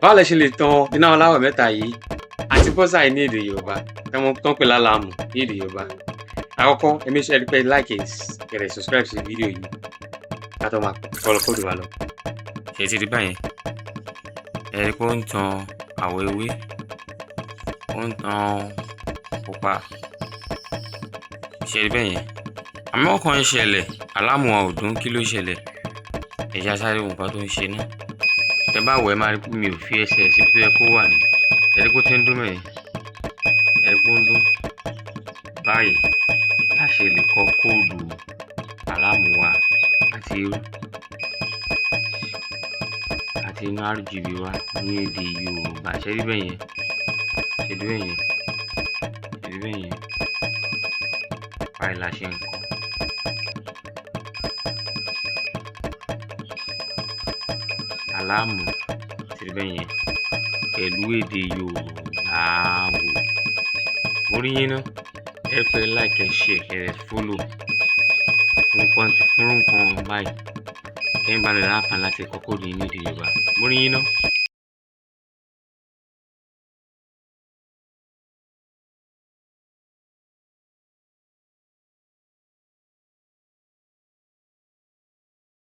Báwo lẹ ṣe lè tan iná aláwọ̀ mẹ́ta yìí àti bọ́sà yìí ní èdè Yorùbá tán pè lálàámù ní èdè Yorùbá? Àkọ́kọ́, ẹ make sure pé like, kẹrẹ subscribe sí fídíò yìí ká tó máa kọ́ code wa lọ. Ṣe ti rí báyẹn? Ẹ rí pé ó ń tan àwọ̀ ewé, ó ń tan pupa. Ṣe rí bẹ́yẹn? Àmọ́ ọkàn ń ṣẹlẹ̀, alarm wa ò dún. Kí ló ṣẹlẹ̀? Ẹ jẹ́ á sáré wo nǹkan tó ń ṣe náà. Tẹ bá wò, ẹ máa rí pé mi ò fi ẹsẹ̀ síbi tó yẹ kó wà ní. Ẹ rí pé ó ti ń dún mẹ́yẹn. Ẹ rí pé ó ń dún. Báyìí la ṣe lè kọ code alarm wa àti inú RGB wa ní èdè Yorùbá. Ṣé rí bẹ́yẹn? Ṣé rí bẹ́yẹn? Ṣé rí bẹ́yẹn? Báyìí la ṣe ń kọ. Alarm, ṣé rí bẹ́yẹn? Pẹ̀lú èdè Yorùbá wò. Mo rí yín ná. Ẹ pé like, ẹ share, kẹ́ ẹ follow fún nǹkan báyìí. Kẹ́yin bá lè láǹfààní láti kọ code yìí ní èdè Yorùbá. Mo rí yín ná.